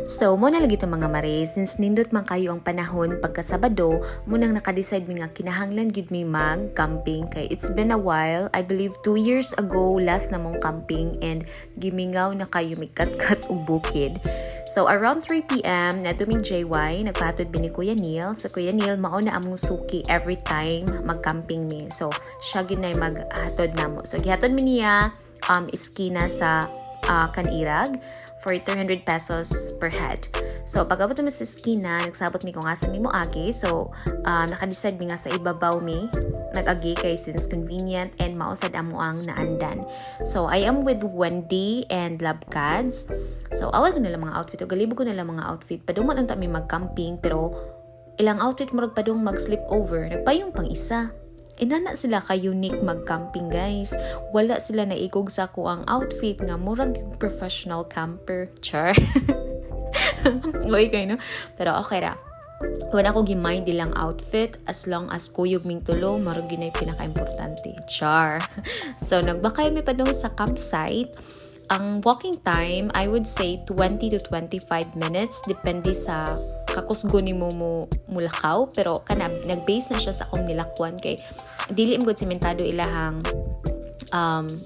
So, mao na lagi to, mga mare, since nindot man kayo ang panahon pagka Sabado, mao nang nakadecide mi nga kinahanglan gyud mi mag-camping kay it's been a while. I believe 2 years ago last na mong camping and gimingaw na kayo mi katkat og bukid. So, around 3 p.m. na mig JY, nagpahatod mi ni Kuya Neil. So, Kuya Neil, mao na among suki every time mag-camping mi. So, siya gyud na maghatod namo. So, gihatod mi niya iskina sa Kan-irag for 300 pesos per head. So, pag abot mi sa iskina, nagsabot mi kung asa mi mo agi. So, nakadecide mi nga sa ibabaw mi nag-agi kay since convenient and mao sad amo ang naandan. So, I am with Wendy and Labcads. So, awal ko nila mga outfit o galibog ko nila mga outfit. Padung man unta mi mag-camping, pero ilang outfit murag padung mag-sleep over. Nagpayong pang isa. Inana sila ka unique mag-camping, guys. Wala sila naikog sa akoang outfit nga murag yung professional camper. Char. Uy, kayo no? Pero okay ra. Wala ko gi-mind ilang outfit as long as kuyog ming tulo, murag yun ay pinaka-importante. Char. So, nagbakay mi padung sa campsite. Ang walking time, I would say 20 to 25 minutes, depende sa kakusgo ni mo mo mulakaw, pero kana nag-base na siya sa akong nilakwan kay dili man gud sementado ilahang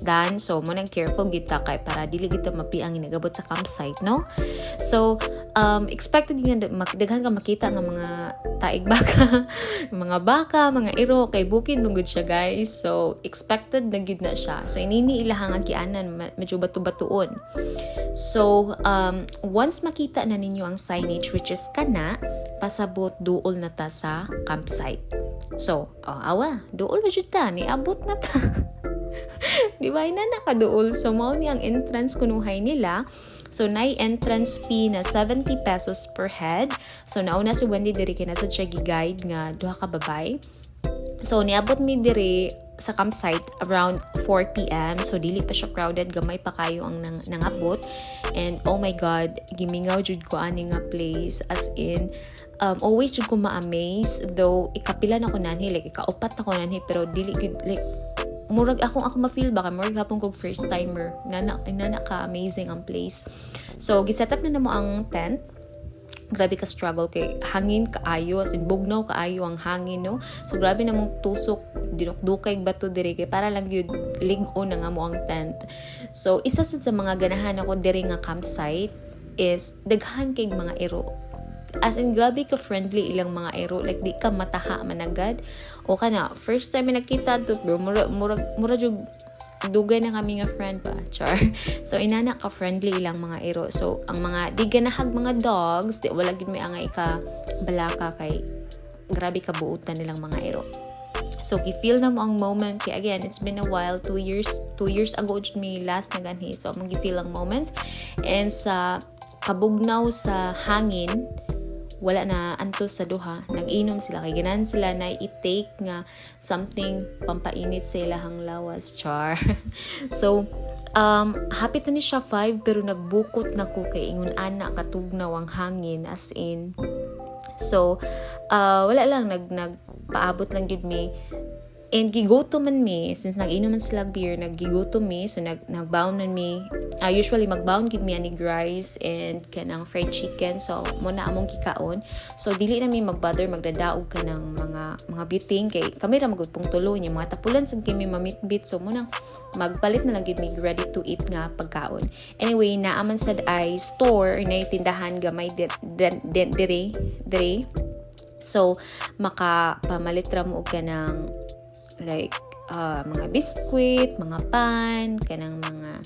dan. So mao nang careful gyud ta kay para dili gyud ta mapiang inagabot sa campsite, no? So expected nga daghan ka makita nga mga taig baka, mga baka, mga iro, kay bukid man gud siya, guys. So expected na gyud na siya. So inini ilahang agianan, medyo bato-batuon. So once makita na ninyo ang signage, which is kana, pasabot duol na ta sa campsite. So oh, awa duol na jud ta, niabot na ta. Di ba? Ina nakaduol. So, mao ni ang entrance kunuhay nila. So, nay entrance fee na 70 pesos per head. So, nauna si Wendy diri kay nasa siya gi-guide nga duha ka babay. So, niabot mi diri sa campsite around 4 p.m. So, dili pa siya crowded. Gamay pa kayo ang nangabot. And, oh my God, gimingaw jud ko ani nga place. As in, always jud ko ma-amaze. Though, ikapila na ko nanhi. Like, ikaupat na ko nanhi. Pero, dili gud, like, murag akong ako ma-feel ba kay murag hapon kog first timer. Nana ka amazing ang place. So, giset up na namo ang tent. Grabe ka struggle kay hangin kaayo, as in bugnaw kaayo ang hangin, no? So grabe namong tusok, dinukdukay bato diri kay para lang gyud lig-on na nga mo ang tent. So isa sad sa mga ganahan ako diri nga campsite is daghan kay mga iro. As in, grabe ka friendly ilang mga iro. Like, di ka mataha managad o kana first time na nakita to, bro, mura mura mura jud dugay na kami nga friend pa, char. So inana ka friendly ilang mga iro. So ang mga di ganahag mga dogs, di wala gid may angay ka balaka kay grabe ka buutan nilang mga iro. So gi-feel na mo ang moment kay again, it's been a while, 2 years, 2 years ago jud mi last na ganhi. So among gi-feel ang moment and sa kabugnaw sa hangin, wala na antos sa duha. Nag-inom sila kay ganahan sila na i-take nga something pampainit sa ilahang lawas, char. So happy ta ni siya 5, pero nagbukot na ko kay ingon ana katugnaw ang hangin, as in. So wala lang, nagpaabot lang jud mi. And gigutom man mi since nag-inom man sila beer, naggigutom mi. So nagbaon man mi. Usually magbaon gid mi anig rice and kanang fried chicken. So mao na among gikaon. So dili na mi magbother magdadaog ka ng mga butane kay kami ra magud pong tulo niya, mga tapulan sad kami mamitbit. So mao nang magpalit na lang gid mi ready to eat nga pagkaon. Anyway, naa man sad ay store na tindahan gamay dire dire. So maka pamalit ra mo og kanang like mga biscuit, mga pan, kanang mga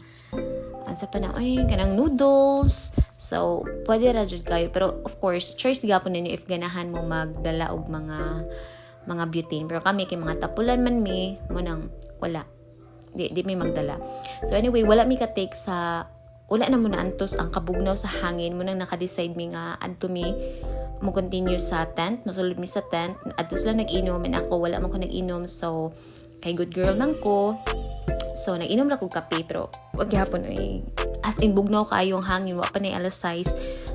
ansa pa na ay kanang noodles. So pwede ra jud kayo, pero of course choice gapon ninyo if ganahan mo magdala og mga butane. Pero kami kay mga tapulan man mi, mao nang wala. Di mi magdala. So anyway, wala mi ka-take sa wala na mo naantos ang kabugnaw sa hangin, mao nang naka-decide mi nga adto mi mo continue sa tent. Nasulod mi sa tent. Adto sila nag-inom and ako, wala man ko nag-inom. So kay good girl man ko. So nag-inom ra kog kape, pero wag gihapon oy. As in, bugnaw kaayo ang hangin, wa pa ni alas 6.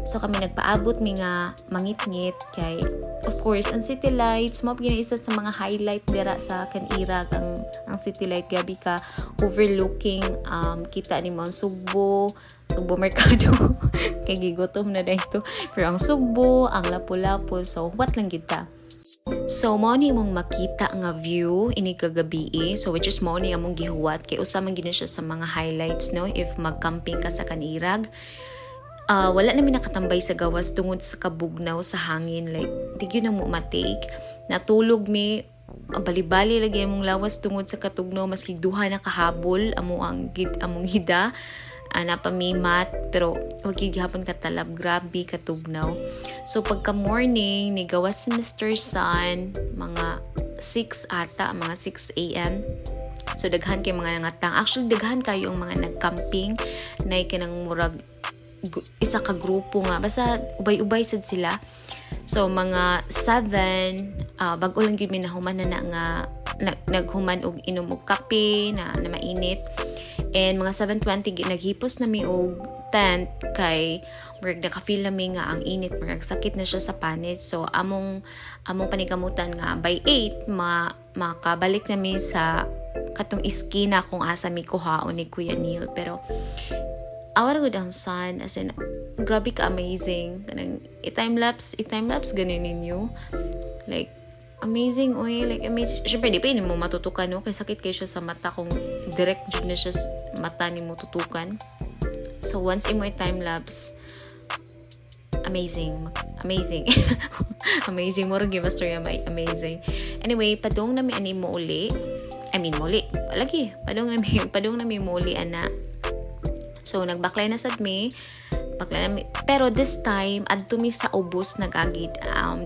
So kami nagpaabot mi nga mangitngit kay of course ang city lights mao gyud isa sa mga highlight dira sa Kan-irag, ang city light. Grabe ka overlooking, kita nimo ang Sugbo, Sugbo Mercado. Kay gigutom na dito. Pero ang sugbo, ang lapu-lapu, so huwat lang kita. So mao ni imong makita nga view ini kagabi. So which is mao ni among gihuwat kay usa man gyud siya sa mga highlights, no, if magcamping ka sa Kanirag. Wala na mi nakatambay sa gawas tungod sa kabugnaw sa hangin, like di gyud na mo ma-take. Natulog mi, ang bali-bali lagi among lawas tungod sa katugnaw, maski duha na kahabol amo ang among hida. Naa pa mi mat, pero wag gyud gihapon katalab, grabe katugnaw. So pagka morning, nigawas si Mr. Sun mga 6 ata, mga 6 a.m. So daghan kay mga nangatang. Actually, daghan kayo ang mga nagcamping na kanang murag isa ka grupo nga basta ubay-ubay sad sila. So mga 7, bag-o lang gyud mi nahuman na, na nga naghuman og inom og kape na, na mainit. And mga 7:20, naghipos na mi og tent kay murag naka-feel na mi nga ang init, murag sakit na siya sa panit. So among panikamutan nga by 8 makabalik na mi sa katong iskina kung asa mi kuhaon ni Kuya Neil. Pero awa gud ang sun, as in grabe ka amazing. Kanang i-time lapse ganin ninyo, like amazing oy, like amazing. Syempre di pa mo matutukan, no, kay sakit kay siya sa mata kung direct jud na siya sa mata nimo tutukan. So once imo i-time lapse, amazing, amazing, amazing mo rin master may amazing. Anyway, padung na mi ani mo uli, I mean, muli lagi, padung na mi muli ana. So nagbaklay na sad mi, baklay na mi. Pero this time adto mi sa ubos nag-agi.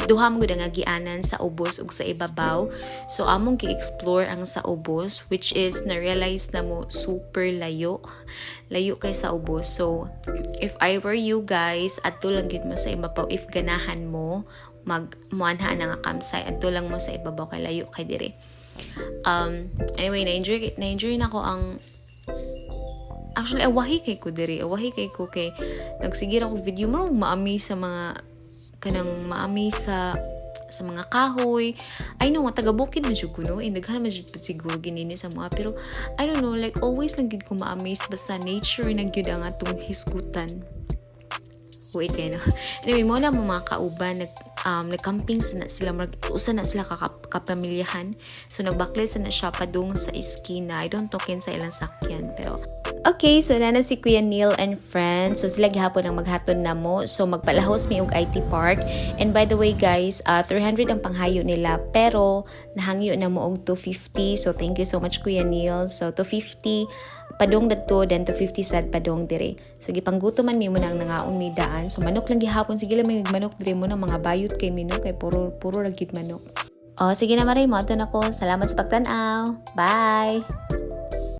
Duha mo gud ang agianan, sa ubos ug sa ibabaw. So among gi-explore ang sa ubos, which is na-realize na mo super layo. Layo kay sa ubos. So if I were you guys, adto lang gyud mo sa ibabaw if ganahan mo mag muanha na nga campsite, adto lang mo sa ibabaw kay layo kay dire. Anyway, na-enjoy na ko ang. Actually, awahi kay ko diri. Awahi kay ko kay nagsigir ako video mo, maami sa mga kanang maami sa mga kahoy. I know nga taga bukid man jud ko, no. And daghan man jud pud siguro ginini sa mga, pero I don't know, like always lang gyud ko ma-amaze basta nature na gyud ang atong hisgutan. Wait kayo, no? Anyway, mo na mo mga kauban, nag-camping sa na sila, usa na sila kapamilyahan. So, nagbaklay sa na siya padung sa iskina. I don't know sa ilang sakyan, pero okay, so na na si Kuya Neil and friends. So sila gihapon ang maghaton na mo. So magpalahos mi og IT Park. And by the way guys, 300 ang panghayo nila, pero nahangyo na mo og 250. So thank you so much, Kuya Neil. So 250 padong dadto, then 250 sad padong dire. So gipangguto man mi mo nang nangaon mi daan. So manok lang gihapon, sige lang may manok dire mo ng mga bayot kay mino kay puro puro ra gyud manok. Oh, sige na maray mo na ko. Salamat sa pagtan-aw. Bye.